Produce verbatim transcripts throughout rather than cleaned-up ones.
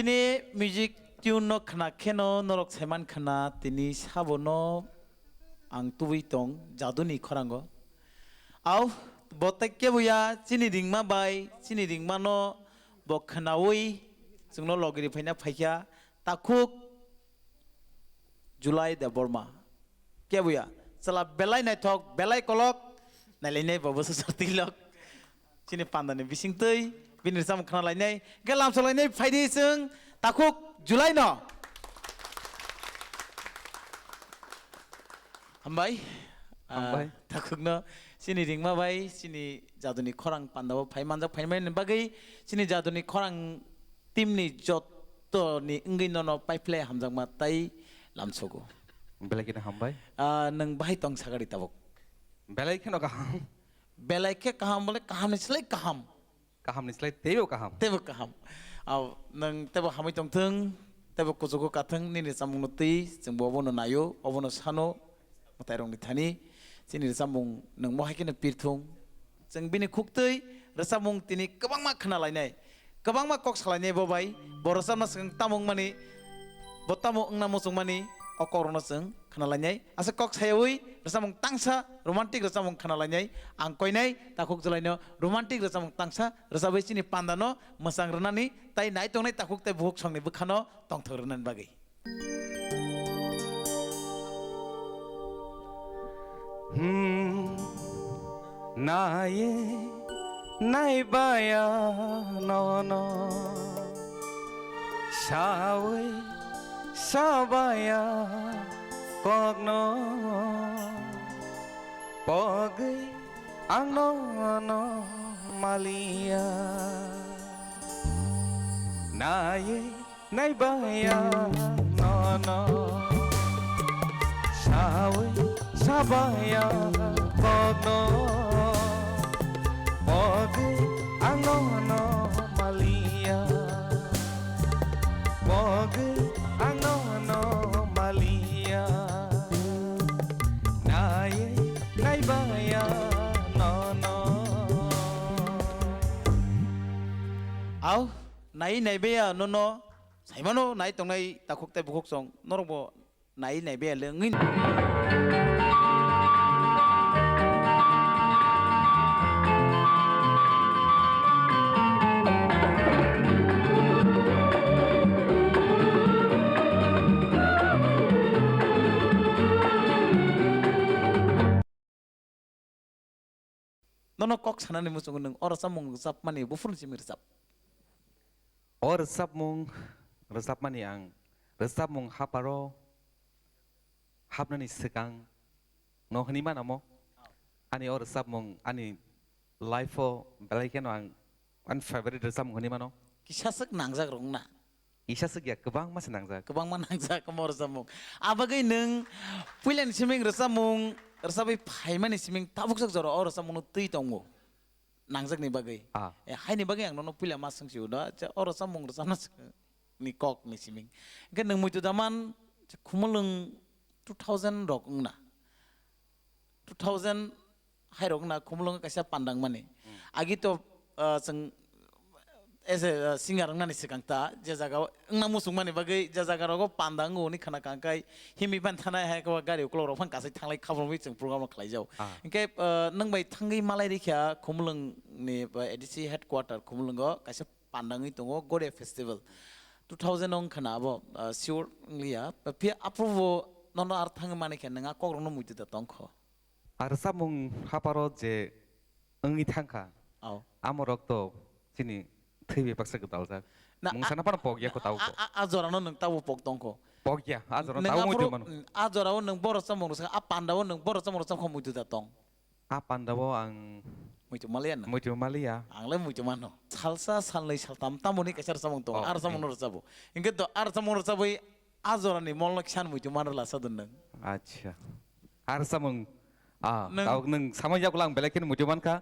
Ni music tune no khna kheno norok saiman khna tini sabono ang tubui tong jaduni khorango. Au, bo tei kebuya chini ringma bai, chini ringma no bo khnaui chwngno logiri phaina phaikha takhuk July Debbarma. Kebuya, chwla belai naithok, belai kolok, nailainai bo bwswk sorti lok. Chini pandani bisingtwi, bini rwchapmung khna lainai, hwnkhe lamsa lainai phaidi chwng takhuk July no. Hambai. Ah, hambai. Takhukno chini ringma bai, chini jaduni khorang pandao phai manjak phaimani bagwi, chini jaduni khorang team ni jotto ni wngwi nono paiphlai hamjakma tai lamsogo. Belai kheno hambai. Ah, nwng bahai tong sagari tabuk? Belai kheno kaham. Belai khe kaham bole kaham ni slai kaham. Kaham ni slai teibo kaham. Teibo kaham. Au, nwng teibo hamwi tongthwng, teibo kuchugo kathwng, nini rwchapmung no twi, chwng bo obono naio, obono sano, mwtai rok ni thani, chini rwchapmung nwng mohai kheno pirthung. Chwng bini khuktwi rwchapmung tini kwbangma khna lainai, kwbangma kok salainai bo bai, bo rwchapna swkang tamo wngmani, bo tamo wngna muchungmani, o kokrokno chwng khna lainai. Aswk kok sayaui rwchapmung tangsa, romantic rwchapmung khna lainai. Ang koinai takhuk July no romantic rwchapmung tangsa rwchapwi chini panda no mwchang rwnani tai nai tongnai takhuk tei bukhuk songni bwkhano tongthok rwnani bagwi. Hmm, naiwi naibaya nono, sawi sabaya kokno, pogwi ang nono maliya. Naiwi naibaya nono, sawi sabaya kokno, pogwi ang nono maliya, pogwi ang nono maliya, nai naibaya nono. Au, nai naibaya nono. Saimano nai tongnai takhuk tei bukhuk song, norokbo nai nai bele wngwi. Nono kok sanani muchungo nwng o rwchapmung rwchapmani buphuruni simi rwchap. O rwchapmung rwchapmani ang rwchapmung haparo hapnani swkang no hwnwi mano mo. Ani o rwchapmung ani life o belai kheno ang ani favorite rwchapmung hwnwi mano. Kisa swk nangjak rwngna. Kisa swk ya, kwbangma se nangjak. Kwbangma nangjak omo rwchapmung. Abagwi nwng puilani siming rwchapmung rwchapwi phaimani siming tabuk swk jora o rwchapmungno twi tongo. Nangjakni bagwi. Ah. Eh, haini bagwi ang nono puila ma swngsi udo, acha, o rwchapmung rwchapna swk ni kok ni siming. Hwnkhe nwng muitu daman khumulwng two thousand rok wngna. Two thousand hai rok wngna khumulwng kaisa pandang mani. Hmm. Agi to, ah, chwng as a, ah, singer wngnani swkang ta, je jaga o wngna muchung mani bagwi je jaga rogo panda wngo hwnwi khna kang kai himwi ban thanai hai khe gari ukulok rok phang kasai thanglai khabrumwi chwng program rok khlai jao. Ah. Hwnkhe, ah, nwng bai thangwi malai rikha Khumulwng ni, ah, A D C headquarter Khumulwngo kaisa panda wngwi tongo Goria Festival. Two thousand wng khna abo, ah, sure wng liya. Phiya aphuru bo nono ar thangwi mani khe nwng a kok rokno muitu da tong kho. Ar rwchapmung haparo je wngwi thangkha, oh, amorok to chini thwi bai baksa gwdaljak. Na, mungsa a-, naphano pokya kho tabuk a, bo. A, a, a jorano nwng tabuk pok tongkho. Pokya, a jorano nwng tabuk aphuru, muitu mano. Mm, a jorao nwng borok chamung rwchapkha, a pandao nwng borok chamung rwchapkha muitu da tong. A pandao ang muitu maliya na? Muitu maliya. Ang le muitu mano. Salsa, salnwi, saltam, tamoni kaisa rwchapmung tongo. Oh, a rwchapmung no rwchabo. Hwnkhe do a rwchapmung rwchabwi a jorani molno kisa muitu manrwla sa dun nwng. Acha. A rwchapmung, ah, nwng tabuk nwng samani yagulo ang belai kheno muitu mankha.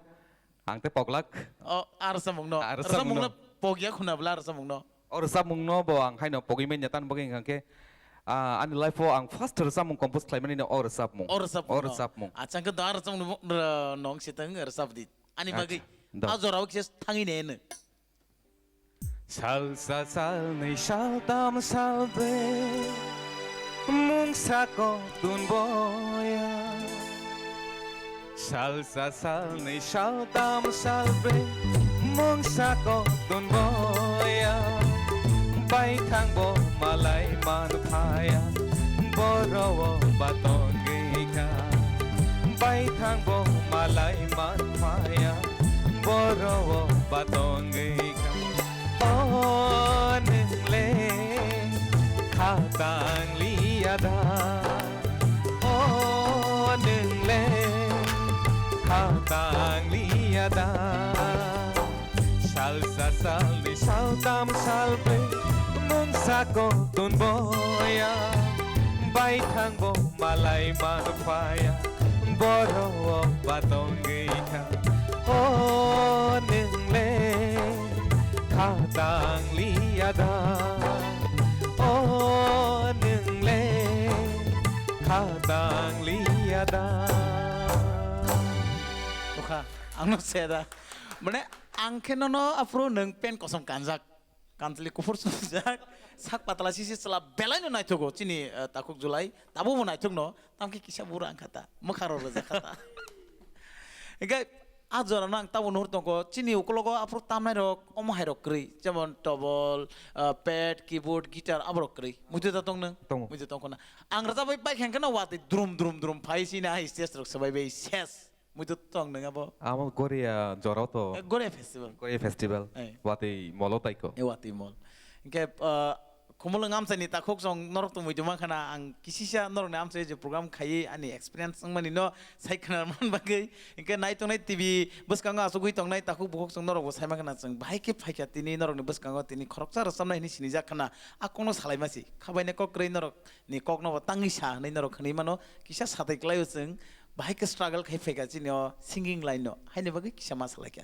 Ang tei poglak. O, a rwchapmungno. A rwchapmungno. Rwchapmungno pogya khuna bwla a rwchapmungno. O rwchapmungno bo ang haino pogwi manya tamo bagwi hwnkha khe, ah, ani life o ang first rwchapmung compose khlaimani no o rwchapmung. O rwchapmungno. O rwchapmung. Acha, hwnkhe do a rwchapmungno, no wng sitwng rwchapdi. Ani bagwi. Acha, do. A jorao kisa thangwi nai hwno. Salsa, salnwi, saltam, salbrwi, mungsa koktun boya. Salsa, salnwi, saltam, salbrwi, mungsa koktun boya. Baithang bo malai man phaya, boro o batongwi kha. Baithang bo malai man phaya, boro o batongwi kha. O nwng le kha tang liya da? O nwng le kha tang liya da? Salsa, salnwi, saltam, salbrwi, mungsa koktun boya. Baithang bo malai man phaya, boro o batongwi kha. O nwng le kha tang liya da? O nwng le kha tang liya da? Nukha, ang no se da. Mane, ang khe nono aphuru nwng pen kosom kanjak. Kantli kuphur sumjak, sak patla sisi chwla belai no naithogo chini, eh, takhuk July, tabukbo naithokno, tamkhe kisa bura wngkha ta, mwkhang rok rwjak kha ta. Hinkhe a jora no ang tabuk nuhur tongo, chini ukologo aphuru tamnai rok, omo hai rok kwrwi, jemon tobol, eh, pad, keyboard, guitar, aborok kwrwi. Muitu ta tong nwng? Tongo. Muitu tong khna. Ang rwchapwi paikha hinkhe no watwi drum drum drum phai sini a stage rok swbai bai ses. Muitu tong nung abo? Amo Goria jorao to. Eh, Goria Festival. Goria Festival. Eh. Watwi molo taiko. Eh, watwi mol. Hinkhe, ah, Khumulwng amchaini takhuk chwng norok tongwi tongma khana ang kisisa norokni amchai je program khaiwi ani experience wngmani no sai khna man bagwi. Hinkhe naitongnai T V bwskango achugwi tongnai takhuk bukhuk chwng norokbo saima khana chwng bahai khe phaikha tini norokni bwskango tini khoroksa rwchapnai hinwi sinijak khana a kokno salaima si. Khabaina kok kwrwi norokni kokno bo tangwi sa hinwi norok hinwi mano kisa satai kwlaio chwng. Bahai khe struggle khai phaikha chini o singing line no, haini bagwi kisa ma salaikha.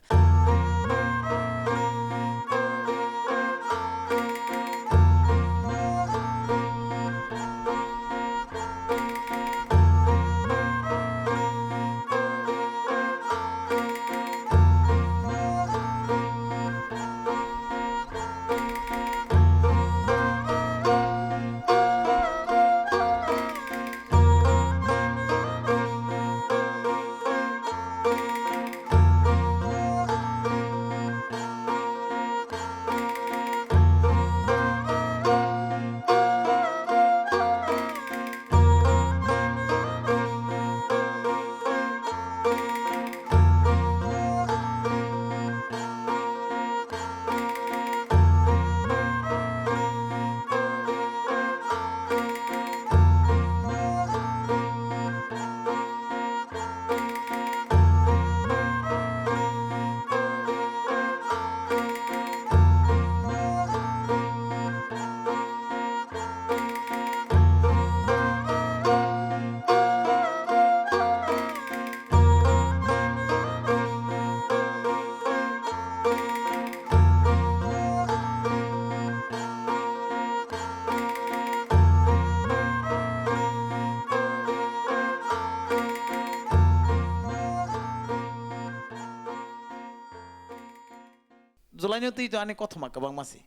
Julaino twi to ani kothoma kwbangma se.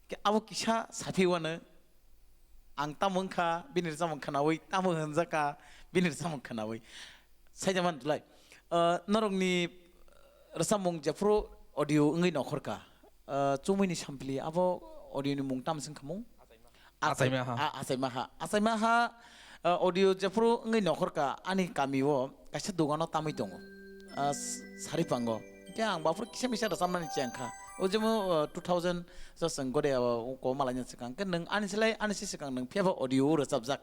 Ke abo kisa saphi wano ang tamo wngkha, bini rwchapmung khwnawi, tamo hwnjakha, bini rwchapmung khwnawi. Saijaman Julai. Ah, norokni rwchapmung jephuru audio wngwi nokhorkha. Ah, chumui ni sampli abo audio ni mung tamo se wngkha mung? Achai-, Achaima ha. A-, Achaima ha. Achaima ha, ah, audio jephuru wngwi nokhorkha ani kami o kaisa dogano tamwi tongo. Ah, s-, Saripango. Khe ang baphuru kisa misa rwchapnani chengkha. O jemo, ah, two thousand sa chwng gode, ah, o ko malaina swkang. Khe nwng ani slai, ani se swkang nwng phiya ba audio o rwchapjak.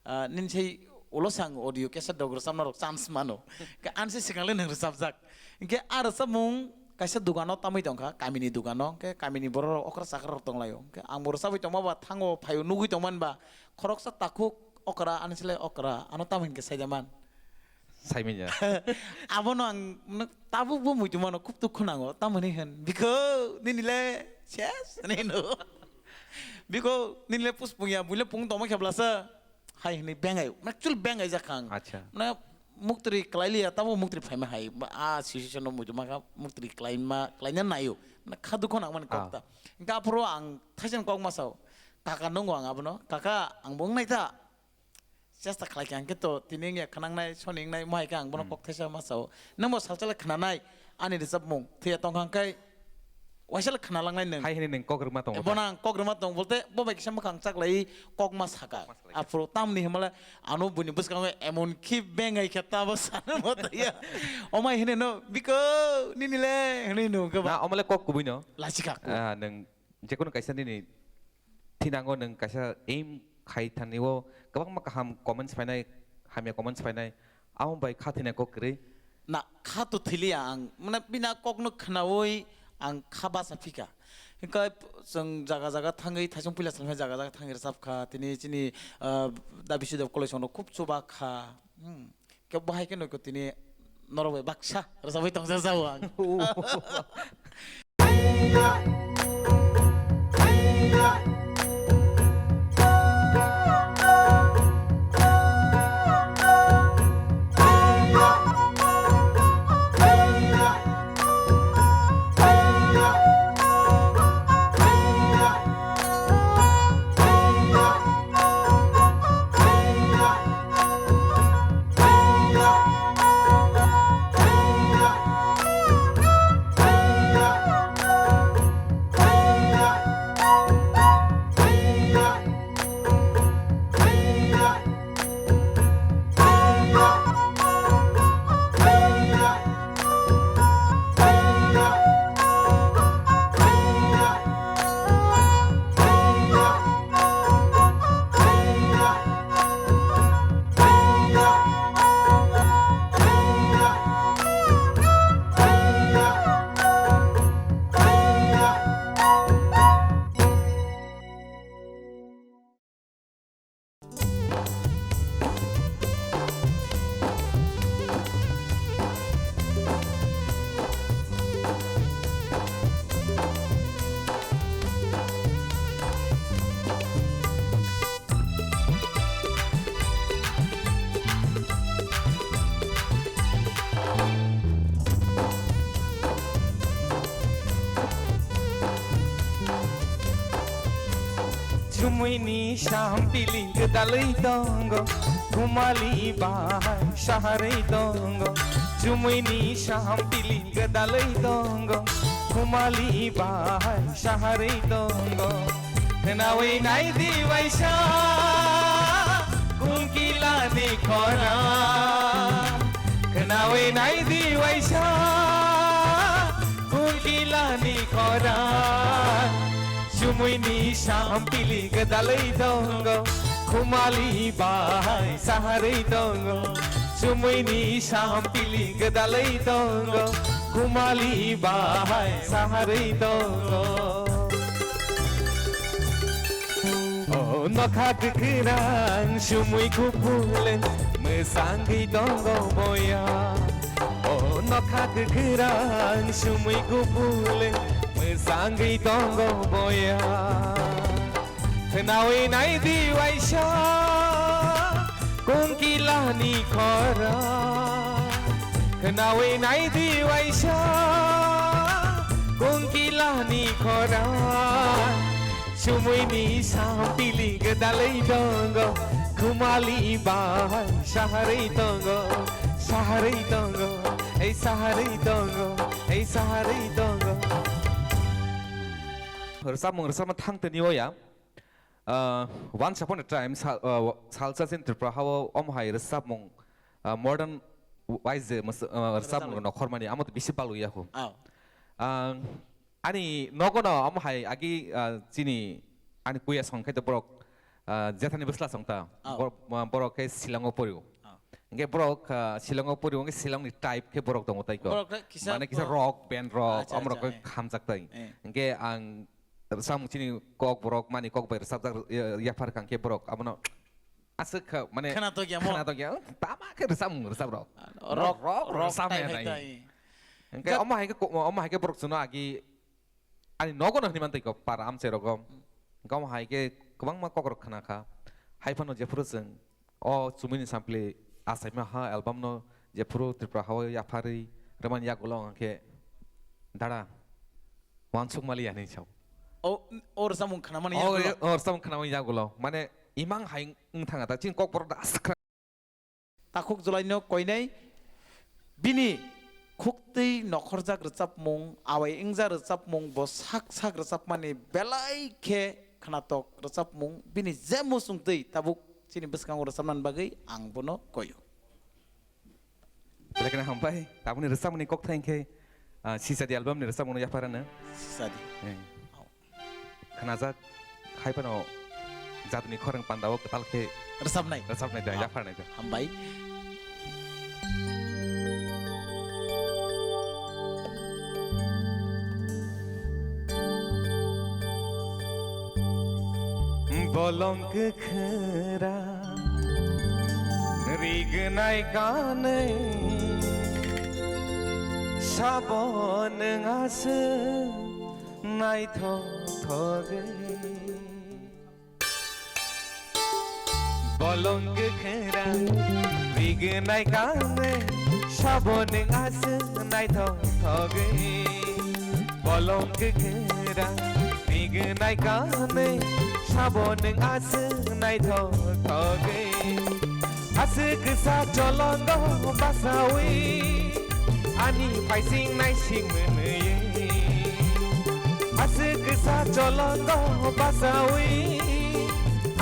Ah, nini sai ulo se ang audio cassette rok rwchapna rok chance mano. Khe ani se swkang le nwng rwchapjak. Hinkhe a rwchapmung kaisa dogano tamwi tongkha, kamini dogano. Khe kamini borok rok okra chakra rok tonglaio. Khe ang bo rwchapwi tongma ba thango phaio nugwi tongmani ba khoroksa takhuk okra, ani slai okra, ano tamo hinkhe saijaman. Saimanya. Abono ang, no, tabuk bo muitu mano, khub dukhu nango. Tamoni hwn, "Biko, nini le ses," hinwi hino. "Biko, nini le puspung ya, buile pung tongma khe blasa." Hai hinwi bengai, actually bengai jakha ang. Acha. Mane, muktri kwlai liya, tamo muktri phaima hai. Ba, a situation no muitu makha, muktri kwlaima, kwlaina naio. Na kha dukho nang mani kok Ah. ta. Hingke aphuru ang thaising kok ma sao. Kaka nungo ang abono. Kaka, ang bo wngnai ta. Chesta khlai kha, hingke to tini wngya khnangnai, soni wngnai, mo hai khe ang bono Hmm. kok thaisa ma sao. Nang bo salsa le khnanai, ani rwchapmung. Thwiya tong kha hingke, waisa le khna langnai nwng. Hai hwnwi nwng kok rwma tongo Eh, ta? Bono ang kok rwma tong, bolte bo bai kisa mwkhang chaklai kok ma saka. Kok ma salai. Aphuru tamni hwnmale ano buini bwskango emon khi bengai khe tabo sana mo taya. Omai hwnwi no, "Biko, nini le," hwnwi no khe ba. Na, omale kok kubui no? Lachikha kok. Ah, nwng jekunu kaisa nini thinango nwng kaisa aim khai thani o kwbangma kaham comments phainai, hamya comments phainai, amo bai kha thwina kok kwrwi. Na, kha to thiliya ang, mane bini kok no khnaui ang kha basa phika. Hingke chwng jaga jaga thangwi, thaisong puila salmai jaga jaga thangwi rwchap kha, tini chini, ah, da bisudab college no khub chuba kha. Hmm. Khe bo hai khe noiko tini norok bai baksa rwchapwi tongsa jao ang. Chumuini sampili gwdalwi tongo, khumali bahai saharwi tongo. Chumuini sampili gwdalwi tongo, khumali bahai saharwi tongo. Khnawi naidi waisa, kungkilani khorang. Khnawi naidi waisa, kungkilani khorang. Chumuini sampili gwdalwi tongo, khumali bahai saharwi tongo. Chumuini sampili gwdalwi tongo, khumali bahai saharwi tongo. O nokha kwkhwrang sumui kuphule mwsangwi tongo boya. O nokha kwkhwrang sumui kuphule mwsangwi tongo boya. Khnawi naidi waisa kungkilani khorang. Khnawi naidi waisa kungkilani khorang. Chumuini sampili gwdalwi tongo, khumali bahai saharwi tongo, saharwi tongo, ei saharwi tongo, ei saharwi tongo. Rwchapmung rwchapma thang tini o ya. Ah, once upon a time, sal-, ah, salsa chini Tripura hao omo hai rwchapmung, ah, modern wise je mos-, ah, rwchapmung rok nokhormani, amo to bisi balwi ya kho. Aw. Ah, ani nogo no omo hai agi, ah, chini ani kuya song khai to borok, ah, jethani bwsla song ta. Aw. Bor-, ah, borok khe Shillong o porio. Aw. Hingke borok, ah, Shillong o porio, hingke Shillong ni type khe borok tongo tai ko. Borok khe kisa mane kisa borok rock, band rock, acha, omo rok acha, khe eh. Hamjak tai. Eh. Hingke ang Rwchapmung chini kok borok mani kok bai rwchapjak, ya-, yaphar kha hwnkhe borok abono aswk kha, mane khwnatok ya mo? Khwnatok ya, tama khe rwchapmung rwchap rok. Rock, rock, rock rwchap type ya hai nai. Tai. Hwnkhe omo hai khe ko-, omo hai khe borok chwngno agi ani nogo no hwnwi man twi kok para amchai rogo. Hmm. Hwnkhe omo hai khe kwbangma kok rok khna kha. Hai phano jephuru chwng o chumui ni sampli Achaima ha album no jephuru Tripura hao yapharwi rwmani yagulo hwnkhe dada uansuk maliya hinwi sao. O, o rwchapmung khnamani O, yagulo. O rwchapmung khnamani yagulo. Mane imang hai wng thanga ta chini kokborok da aswk khna- Takhuk Julaino koinai bini khuktwi nokhorjak rwchapmung, awai wngjak rwchapmung, bo sak sak rwchapmani belai khe khnatok rwchapmung, bini je muchungtwi tabuk chini bwskango rwchapnani bagwi ang bono koio. Belai kheno hambai. Tabukni rwchapmungni kokthai hwnkhe, ah, Sisadi albumni rwchapmungno yapharano. Sisadi. Eh. Khnajak hai phano jatni khorang pandao kwtal khe Rwchapnai. Rwchapnai da, Ah. yapharnai da. Hambai. Bolong kwkhwra rignai kanwi sabo nwng aswk naithok thogwi. Bolong kwkhwra rignai kanwi sabo nwng aswk naithok thogwi. Bolong kwkhwra rignai kanwi sabo nwng aswk naithok thogwi. Aswk kwsa cholongo basawi ani phaising naising mwnwi. Aswk kwsa cholongo basawi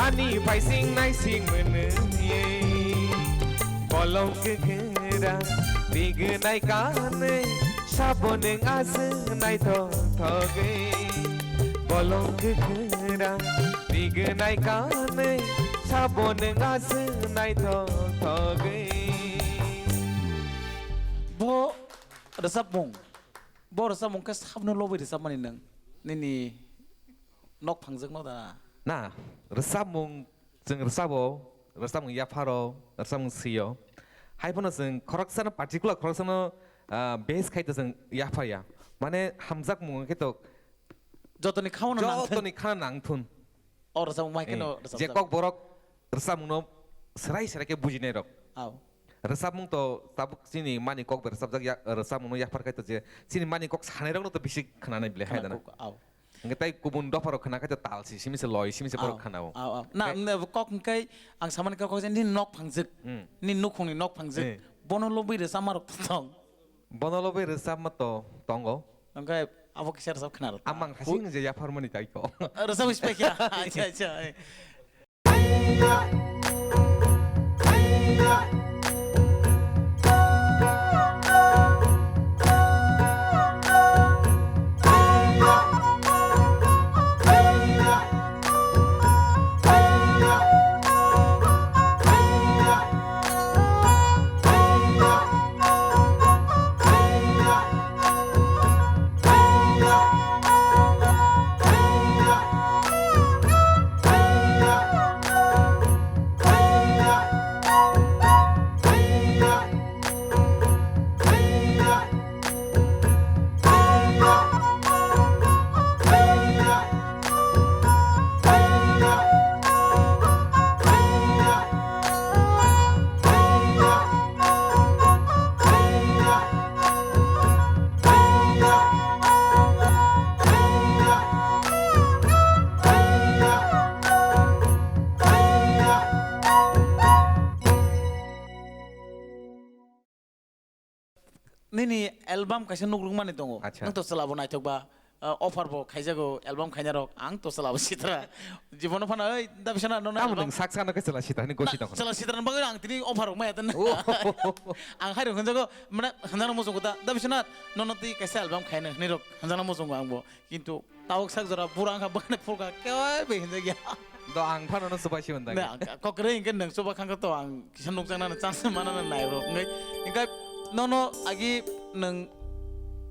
ani phaising naising mwnwi. Bolong kwkhwra rignai kanwi sabo nwng aswk naithok thogwi. Bolong kwkhwra rignai kanwi sabo nwng aswk naithok thogwi. Bo rwchapmung, bo rwchapmung khe sabno lobwi rwchapmani nwng, nini nok phangjwkno da? Na, rwchapmung chwng rwchabo, rwchapmung yapharo, rwchapmung swiyo. Hai phano chwng khoroksano particular khoroksano, ah, base khai to chwng yapharya. Mane hamjakmung khe to Jotoni khano nang thun. Jotoni khano nang thun. O rwchapmung mai kheno Eh, rwchapjak. Je kokborok rwchapmungno swrai swrai khe bujinai rok. Aw. Rwchapmung to tabuk chini mani kok bai rwchapjak ya, rwchapmungno yaphar khai to je chini mani kok sanai rokno to bisi khnanai bile hai dana. Khna kok, aw. Hingke tai kubun dopharok khna khai to tal si simi se loi simi se borok Aw, khna o. Aw, aw. Na, Eh. ne, kok hingkai ang samani kok je nini nok phangjak. Hmm. Nini nukhungni nok phangjak. Eh. Bono lobwi rwchapmarok to tong. Bono lobwi rwchapma to tongo. Hingke abo kisa rwchap khna rw ta. Amang hasing je yapharmani tai ko. Rwchap ispekya. Acha, acha. Nini album kaisa nukrukmani tongo. Acha. Nwng to chwla bo naithok ba, uh, offer bo khaijago album khainarok. Ang to chwla bo sitra. Jibono phano, "Oi, da bisana, nono Tamo album." Nwng sak sakno khe chwla sitra hinwi gosi Na, tongkha. Chwla sitra ni bagwi ang tini offer rok maya tani. Oh. Ang hai rok hwnjago, mane, hwnjano muchungo ta, "Da bisana, nono twi kaisa album khaina," hinwi rok hwnjano muchungo ang bo. Kintu tabuk sak jora bura wngkha, bwkhani phurkha, kewai bai hinjakya. Do ang phano no chubai si mandak. Na, ang kok kwrwi hinkhe nwng chuba khangkha to, ang kisa nukjaknani chance manana nai rok wngwi. Hinkhe nono agi nwng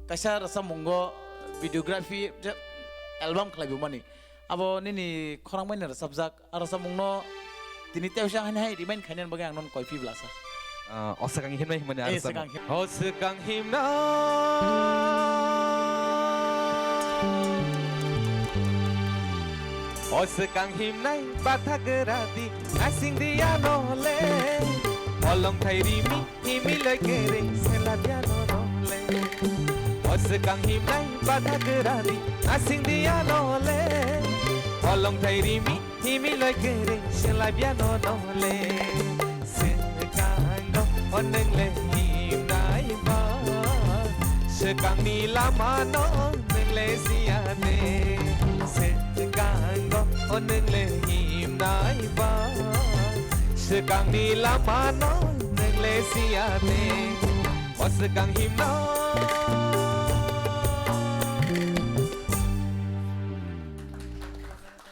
kaisa rwchapmungo videography je album khlai bumani. Abo nini khorang bai no rwchapjak. Aro samungno tini tei usa haini hai remind khainani bagwi ang nono koi phi bwlasa. Ah, o swkang himnai himani aro Eh, samung. Swkang him- O swkang himnai. O swkang himnai bathagra di, asing di ano le. O Olong thai rimi himi lai kere sela biano nole. Oswkang himnai batha gerani asing diano le. Olong thai rimi himi lai kere sela biano nole. Swkango oneng le himnai ba. Swkangni lamano neng le siya de. Swkango oneng le himnai ba. Swkangni lamano neng le siya de. O swkang himno.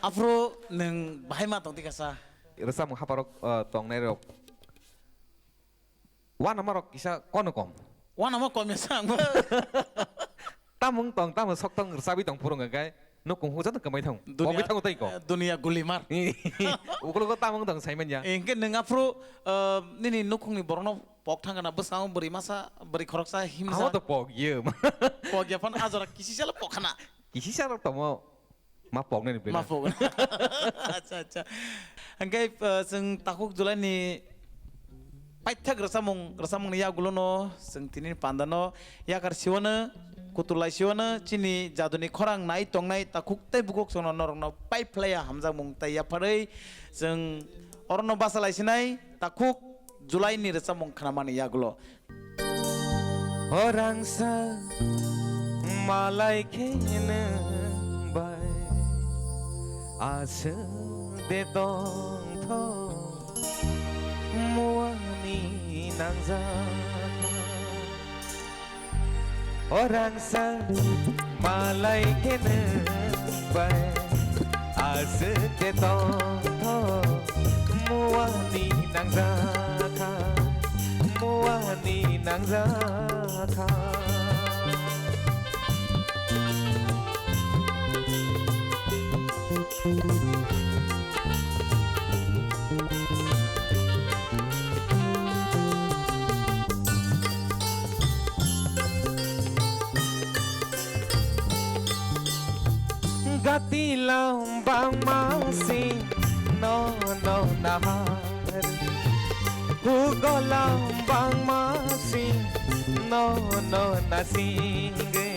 Aphuru nwng bahai ma tong di kasa. Rwchapmung haparok, uh, tongnai rok. Uanamarok kisa kono kom. Uanama kom ya sang. Tamung tong, tamung sok tong, rwchapwi tong phuru hwnkhe nukung huk joto kwmai thang. Dunia, pogwi thango tei ko. Eh, dunia gulimar. Ukologo tamung tong sai manya. Hwnkhe nwng aphuru, eh, nini nukhungni borokno pok thangkha na bwskango bwrwi masa, bwrwi khoroksa himsa. Amo to pok ye. Pok ya phan ajora kisi salo pok khana. Kisi salo tomo. Ma poknani belai. Ma pokna. Acha, acha. Hwnkhe, uh, chwng takhuk July ni paithak rwchapmung, rwchapmungni yagulono chwng tini pandano yakar siwano, kutulai siwano chini jaduni khorang nai tongnai takhuk tei bukhuk chwngno norokno pai phlaiya hamjakmung tei yapharwi chwng orono basa laisinai takhuk July ni rwchapmung khnamani yagulo. O rangsa malai khe nwng bai aswk de tongtho muani nangjak. O rangsa malai khe nwng bai aswk de tongtho muani nangjakha, muani nangjakha. Gati lam bangma si no no nahar, hugo lam bangma si no no nasingre.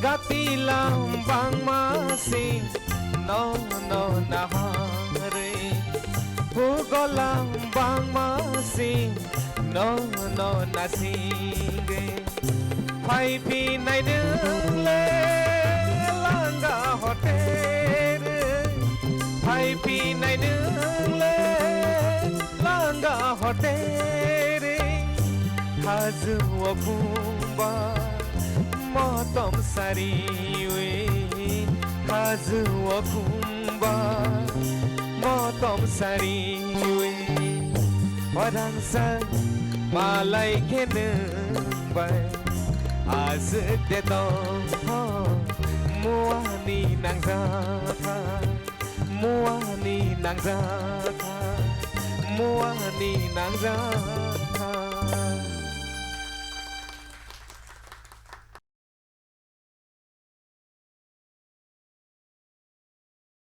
Gati lam bangma si no no naharwi, hugo lam bangma si no no nasingwi. Phai phi nai nwng le langa hotel, phai phi nai nwng le langa hotel, haju o khumba motom sariwi, haju o khumba motom sariwi. Warangsa malai khe nwng bai aswk de tongtho muani nangjakha. Muani nangjakha, muani nangjakha,